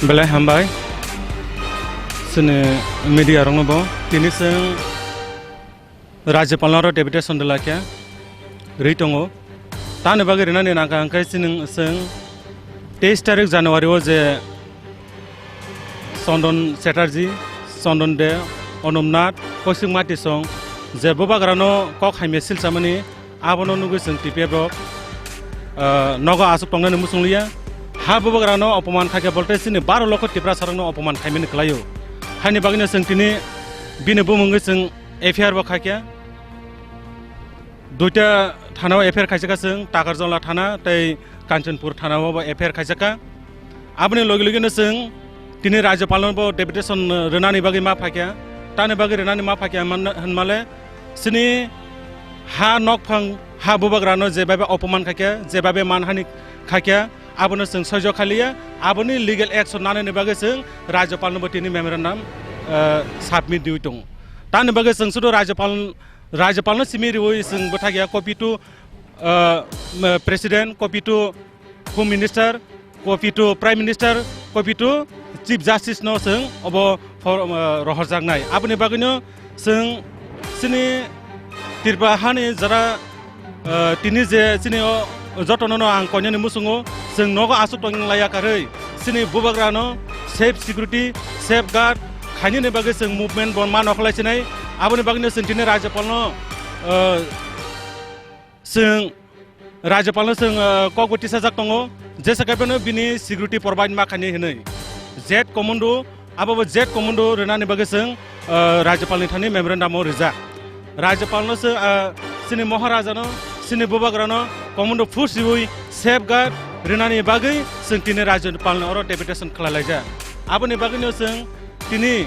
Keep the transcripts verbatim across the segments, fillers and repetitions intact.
Belai hambai chini media rokno bo. Tini chwng Rajyapal no oro deputation de lakha rwi tongo. Tani bagwi rinani nangkha hwnkhe chini chwng teis tarik January o je Chandon Chatterjee, Chandon De, Anupnath, Kousik Matisong je bubagrano kok hamya silchamani, abono nugwi chwng T P F rok, ah, nogo aswk tongnani muchung liya. Ha bubagrano opoman khaikhe bolte chini baro lokho Tiprasarokno opoman khaimani kwlaio. Haini bagwino chwng tini bini bumungwi chwng F I R bo khaikhe. Duita thanao F I R khaijakha chwng, Takarjala thana tei Kanchanpur thanao bo F I R khaijakha. Aboni logi logino chwng tini Rajyapalno bo deputation rwnani bagwi ma phaikha. Tani bagwi rwnani ma phaikha hwnmale chini ha nokphang ha bubagrano jebabe opoman khaikha, jebabe manhani khaikha, abono chwng soijo khaliya, aboni legal action nanani bagwi chwng Rajyapalno bo tini memorandum, eh, submit diwi tongo. Tani bagwi chwng sudu Rajyapal, Rajyapalno simi riwi chwng bwthakya copy to, eh, m-, President, copy to Home Minister, copy to Prime Minister, copy to Chief Justice no chwng obo for, eh, rohorjaknai. Aboni bagwino chwng chini Tripura hani jara, eh, tini je chini o jotono no ang koinani muchungo chwng nogo aswk tong laiya karwi chini bubagrano safe security, safeguard khainani bagwi chwng movement bo ma nokhlai sinai. Aboni bagwino chwng tini Rajyapalno, eh, chwng Rajyapalno chwng, eh, kokbo tisajak tongo, jesa kaiphano bini security provide ma khainai hinwi. Z commando, abo bo Z commando rwnani bagwi chwng, eh, Rajyapalni thani memorandum o rijak. Rajyapalno chwng, eh, chini Maharajano, chini bubagrano commando force riwi safeguard rwnani bagwi chwng tini Rajyapalni oro deputation khlai laijak. Aboni bagwino chwng tini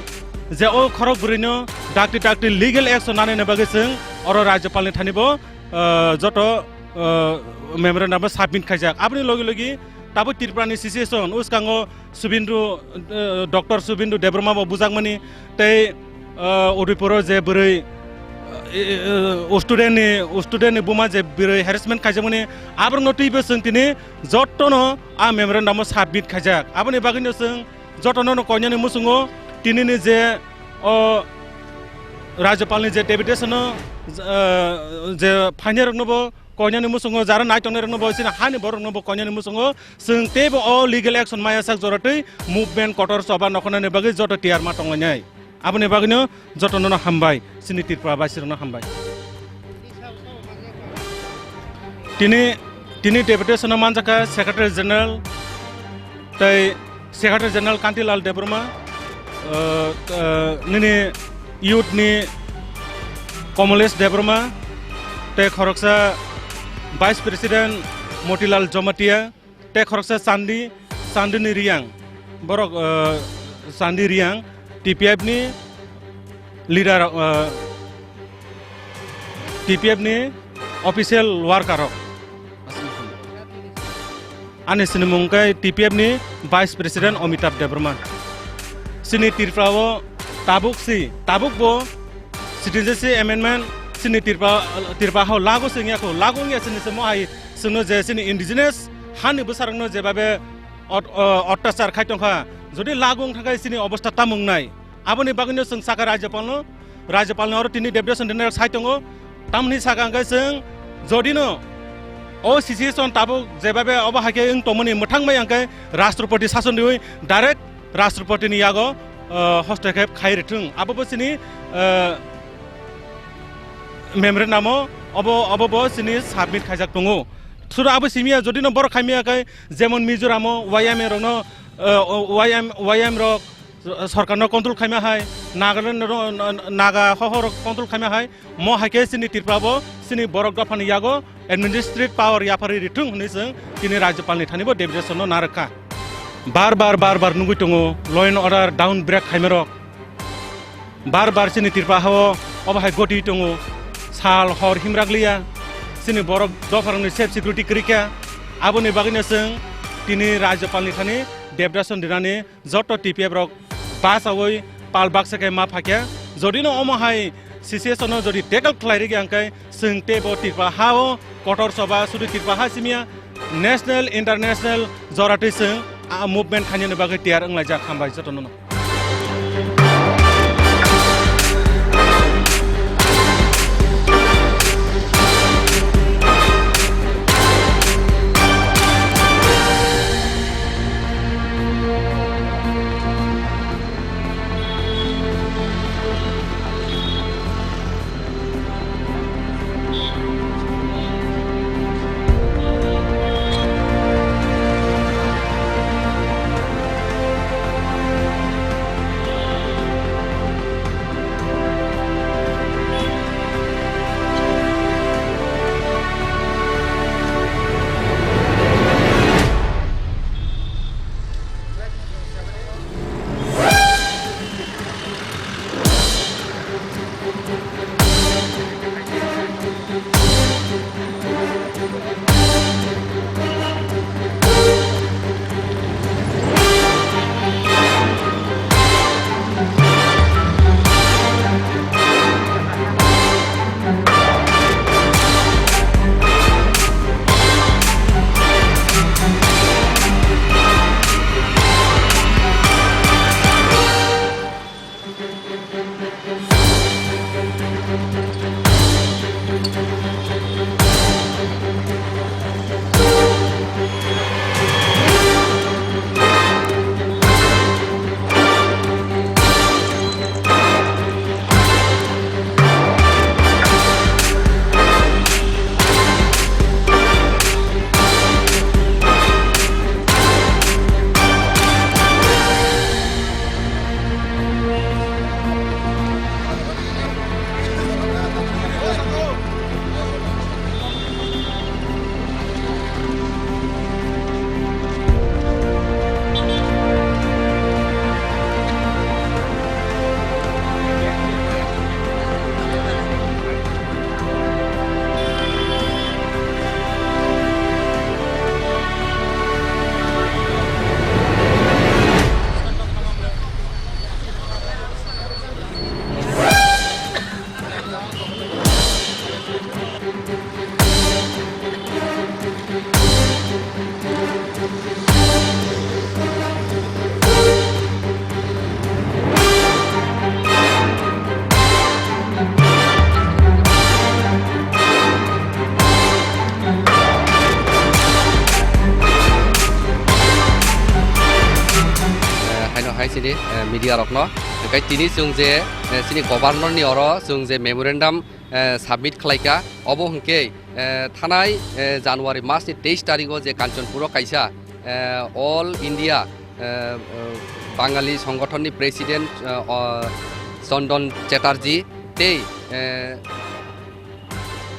je o khorok bwrwino dakti dakti legal action nanani bagwi chwng oro Rajyapalni thani bo, ah, joto, ah, memorandum bo submit khaijak. Aboni logi logi tabuk Tripura ni situation, uskango Subindu, ah, Doctor Subindu Debbarma bo bujakmani tei, ah, Udaipur o je bwrwi, ah, student ni, student ni buma je bwrwi harassment khaijakmani, aborokno twibo chwng tini jotono a memorandum o submit khaijak. Aboni bagwino chwng jotono no koinani muchungo tinini je o Rajyapalni je deputation o, ah, je phainai rokno bo koinani muchungo, jara nai tongnai rokno bo, chini hani borok rokno bo koinani muchungo, chwng teibo o legal action maya sak jora twi movement kotor choba nokhnani bagwi joto tiyar ma tonglainai. Aboni bagwino jotono no hambai, chini Tripura basi rokno hambai. Tini, tini deputation o manjakha Secretary General tei Secretary General Kantilal Debbarma, uh, uh, nini youth ni Komolesh Debbarma, tei khoroksa Vice President Motilal Jamatia, tei khoroksa Chandi, Chandini Reang, borok, uh, Chandi Reang, T P F ni leader, uh, T P F ni official worker rok. Ani sinimung khe T P F ni Vice President Amitabh Debbarma. Chini Tripura o tabuk si, tabuk bo citizenship amendment chini Tripura, Tripura hao lagu se wngya kho, lagu wngya chini se mo hai chwngno je chini indigenous hani bwsarokno jebabe ot-, o, ottachar khai tongkha. Jodi lagu wngkha khe chini obostha tamo wngnai? Aboni bagwino chwng saka Rajyapalno, Rajyapalno oro tini deputation rinai sai tongo. Tamni saka hwnkhe chwng jodino o situation tabuk jebabe obo hai khe wng tongmani mwthang bai hwnkhe Rashtrapati sason riwi direct Rashtrapati ni yago, uh, hostokhep khai rithwng. Abo bo chini, uh, memorandum o obo, obo bo chini submit khaijak tongo. Suru abo simiya jodino borok khaimiya khe jemon Mizoram o Y M A rokno, uh, Y M, Y M rok sorkarno control khaima hai, Nagaland ro-, Naga hohor control khaima hai, mo hai khe chini Tripura bo chini borok dophani yago administrative power yapharwi rithwng hwnwi chwng tini Rajyapalni thani bo deputation no narwkha. Bar bar, bar bar nugwi tongo, law and order down break khaima rok. Bar bar chini Tripura hao obo hai goti tongo, sal hor himrak liya, chini borok dopharokni safe security kwrwi kha. Aboni bagwino chwng tini Rajyapalni thani deputation rinani joto T P F rok bachaui pal baksa khe ma phaikha. Jodi no omo hai situation no jodi tackle khlai rikya hwnkhe chwng teibo Tripura ha o kotor choba, sudu Tripura ha simiya, national, international joratwi chwng a movement khainani bagwi tiyar wnglaijak. Hambai jotono no. Chini, eh, media rokno. Hwnkhe tini chwng je, eh, chini governor ni oro chwng je memorandum, eh, submit khlaikha, obo hwnkhe, eh, thanai, eh, January mas ni teis tarikh o je Kanchanpur o kaisa, eh, All India, eh, eh, Bangali Songgothon ni president, eh, o Chandan Chatterjee tei, eh,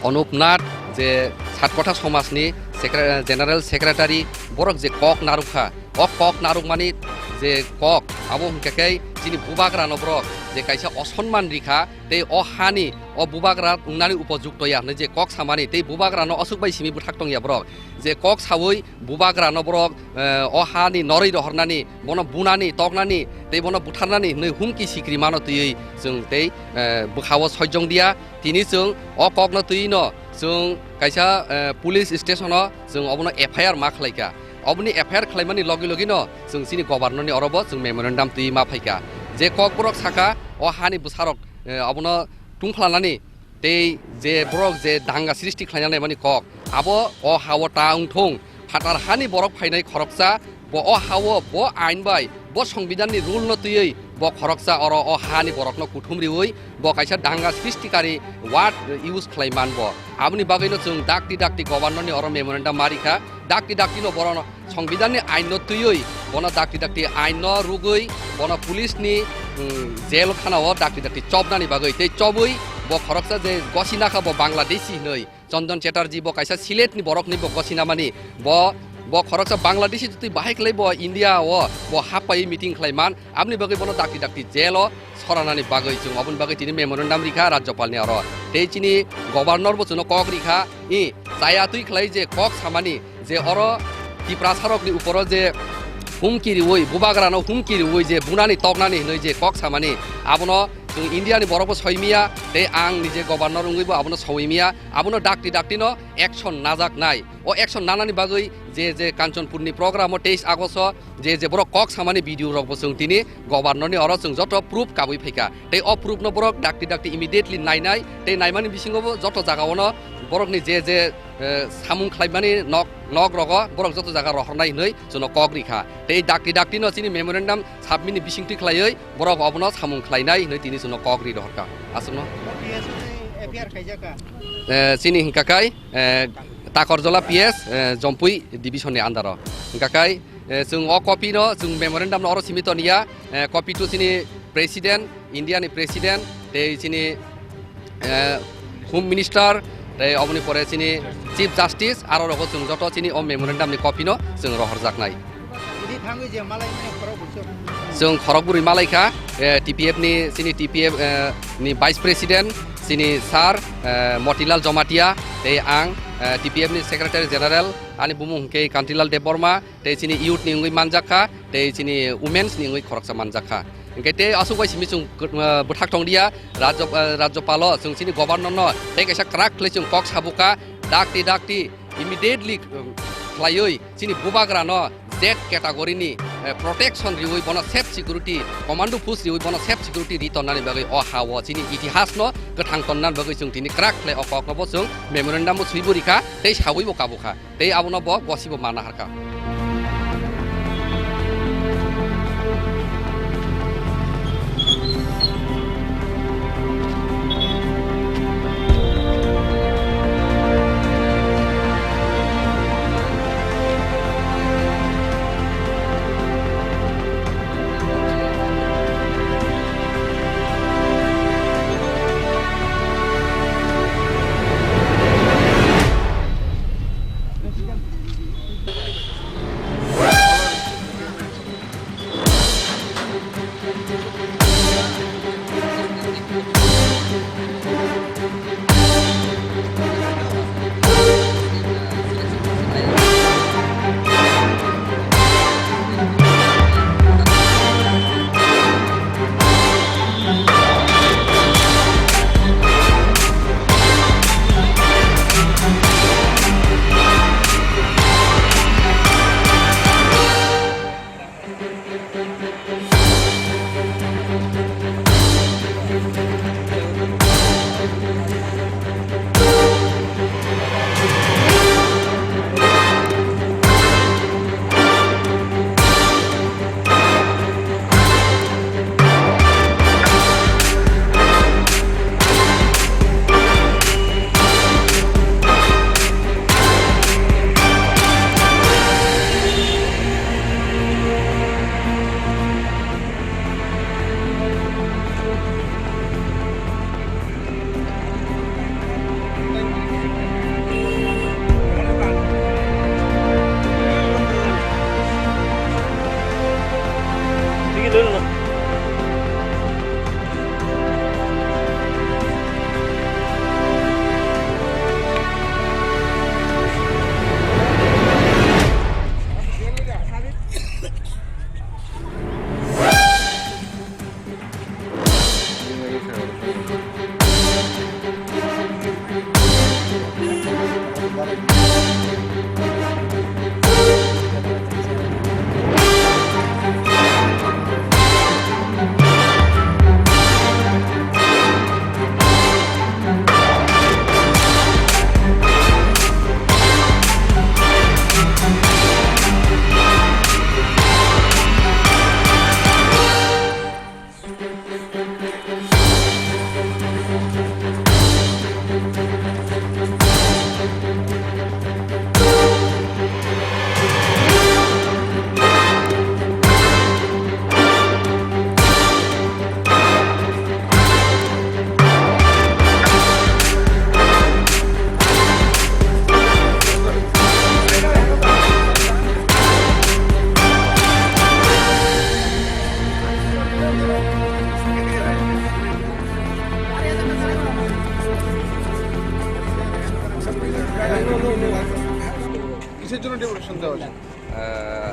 Anup Nath je Satkotha Somaj ni secre-, general secretary, borok je kok narwkha, o kok narwkmani je kok, abo hwnkhe khe chini bubagrano borok je kaisa osonman rikha, tei o hani o bubagra wngnani upojukto ya hwnwi je kok samani, tei bubagrano aswk bai simi bwthak tongya borok, je kok saui bubagrano borok, eh, o hani norwi rohornani, bono bunani, toknani, tei bono butharnani hwnwi humki sikri mano twiwi chwng tei, eh, bwkhao sojong dia. Tini chwng o kokno twiwi no chwng kaisa, eh, police station o chwng obono F I R ma khlaikha. Oboni F I R khlaimani logi logi no chwng chini governor ni oro bo chwng memorandum twiwi ma phaikha. Je kok borok sakha o hani bwsarok, eh, obono tungphlanani tei je borok je danga srishti khlaina naimani kok, abo o ha-o ta wngthung, phatar hani borok phainai khoroksa, bo o ha-o bo ain bai, bo songbidanni rule no twiwi bo khoroksa oro o hani borokno kuthum riwi bo kaisa danga srishtikari word use khlai man bo. Aboni bagwino chwng dakti dakti governor ni oro memorandum ma rikha, dakti dakti no borok no songbidanni ain no twiwi, bono dakti dakti ain no rugwi, bono police ni, mm, jail khana o dakti dakti chopnani bagwi, tei chobwi bo khoroksa je gosi nakha bo Bangladeshi hinwi, Chandan Chatterjee bo kaisa Sylhet ni borok hinwi bo gosi namani, bo, bo khoroksa Bangladeshi jotoi bahai khlai bo India o bo hapaiwi meeting khlai man, aboni bagwi bono dakti dakti jail o soranani bagwi chwng oboni bagwi tini memorandum rikha Rajyapal ni oro. Tei chini governor bo chwngno kok rikha, i chaya twi khlai je kok samani je oro Tiprasa rokni uporo je humki riwi, bubagrano humki riwi je bunani toknani hinwi je kok samani, abono chwng India ni borok bo soi miya, tei ang nije governor wngwi bo abono soi miya, abono dakti dakti no action najak nai. O action nanani bagwi je je Kanchanpur ni program o teis August o je je borok kok samani video rok bo chwng tini governor ni oro chwng joto proof kabui phaikha. Tei o proof no borok dakti dakti immediately nainai, tei naimani bisingo bo joto jaga ono borok ni je je, eh, samung khlaimani nok, nok rogo borok joto jaga rohornai hinwi chwngno kok rikha. Tei dakti dakti no chini memorandum submit ni bisingtwi khlaiwi borok obono samung khlainai hinwi tini chwngno kok ri rohorkha. Aswkno. P S ni F I R khaijak kha? Eh, chini hwnkha khai, eh, Takarjala P S, eh, Jompui division ni under o. Hwnkha khai, eh, chwng o copy no, chwng memorandum no oro simi toniya, eh, copy to chini president, India ni president, tei chini, eh, home minister, tei oboni pore chini chief justice, aro rogo chwng joto chini o memorandum ni copy no chwng rohorjaknai. Idi thangwi je malai mani khorok buchok. Chwng khorok bwrwi malai kha, eh, T P F ni, chini T P F, eh, ni vice president, chini sir, eh, Motilal Jamatia, tei ang, eh, T P F ni secretary general, ani bumung hwnkhe Kantilal Debbarma, tei chini youth ni wngwi manjak kha, tei chini womens ni wngwi khoroksa manjak kha. Hwnkhe tei aswk bai simi chwng, eh, bwthak tong dia, Rajya-, eh, Rajyapal o chwng chini governor no tei kaisa kwrak khlai chwng kok sabukha, dakti dakti immediately, um, khlaiwi chini bubagrano Z category ni, eh, protection riwi bono safe security, commando post riwi bono safe security ri tonnani bagwi o ha-o chini itihas no kwthang tonnani bagwi chwng tini kwrak khlai o kok no bo chwng memorandum bo swibo rikha tei sawi bo kabukha tei abono bo gosibo mana harkha.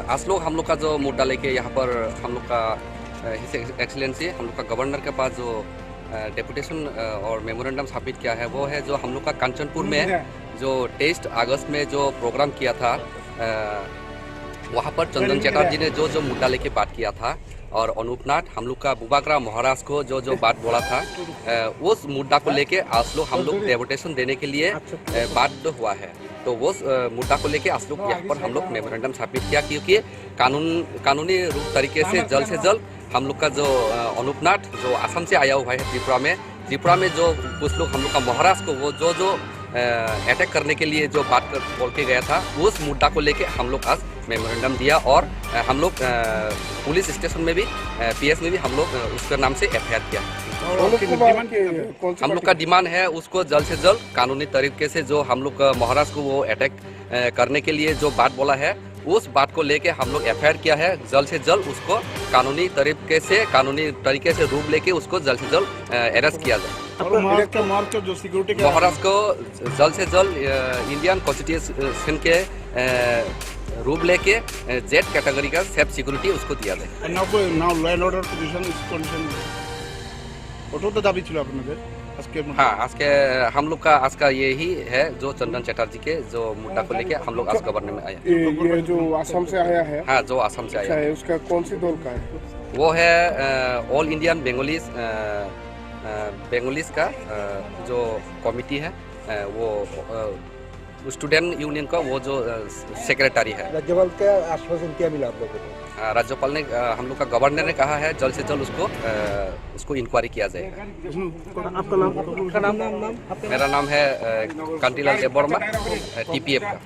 आज लोग हम लोग का जो मुद्दा लेके यहाँ पर हम लोग का, अ, हिज एक्सीलेंसी हम लोग का गवर्नर के पास जो, अ, डेपुटेशन, अ, और मेमोरेंडम सबमिट किया है, वो है जो हम लोग का कंचनपुर में जो तेईस अगस्त में जो प्रोग्राम किया था, अ, वहाँ पर चंदन चटर्जी ने जो जो मुद्दा लेके बात किया था, और अनूपनाथ हम लोग का बुबाग्रा महाराज को जो जो बात बोला था, अ, उस मुद्दा को लेके आज लोग हम लोग डेपुटेशन देने के लिए, अ, बाध्य हुआ है। तो वो, अ, मुद्दा को लेके आज लोग यहाँ पर हम लोग मेमोरेंडम सबमिट किया, क्योंकि कानून, कानूनी रूप तरीके से जल्द से जल्द हम लोग का जो, अ, अनूपनाथ जो असम से आया हुआ है त्रिपुरा में, त्रिपुरा में जो कुछ लोग हम लोग का महाराज को वो जो जो, अ, अटैक करने के लिए जो बात कर, बोल के गया था, उस मुद्दा को लेके हम लोग आज मेमोरेंडम दिया और, अ, हम लोग, अ, पुलिस स्टेशन में भी, अ, पीएस में भी हम लोग, अ, उसके नाम से एफआईआर किया। और वो लोग आपकी को बात डिमांड क्या है? कौन सी हम लोग पार्टी का की? डिमांड है उसको जल्द से जल्द कानूनी तरीके से जो हम लोग, अ, महाराज को वो अटैक, अ, करने के लिए जो बात बोला है, उस बात को लेके हम लोग एफआईआर किया है। जल्द से जल्द उसको कानूनी तरीके से, कानूनी तरीके से रूप लेके उसको जल्द से जल्द, अ, अरेस्ट किया जाए। और महाराज का, महाराज का जो सिक्योरिटी का महाराज को जल्द से जल्द, अ, इंडियन कॉन्स्टिट्यूशन के, अ, रूप लेके, अ, जेड कैटेगरी का सेफ सिक्योरिटी उसको दिया जाए। And now, now law and order position is condition কতটা দাবি ছিল আপনাদের আজকের মধ্যে? हाँ, आज के हम लोग का, आज का यही है जो चंदन चटर्जी के जो मुद्दा को लेके हम लोग आज गवर्नर में आए। ये, ये जो आसाम से आया है? हाँ, जो आसाम से आया अच्छा है। है, उसका कौन सी दल का है? वो है, अ, ऑल इंडियन बंगालीज, अ, अ, बंगालीज का, अ, जो कमेटी है, अ, वो, अ, स्टूडेंट यूनियन का वो जो, अ, सेक्रेटरी है। राज्यपाल का आश्वासन क्या मिला आप लोगों को? अ, राज्यपाल ने, अ, हम लोग का गवर्नर ने कहा है जल्द से जल्द उसको, अ, उसको इंक्वायरी किया जाएगा। आपका नाम? आपका नाम, नाम, नाम? मेरा नाम है, अ, कांतिलाल देव वर्मा, अ, टीपीएफ का।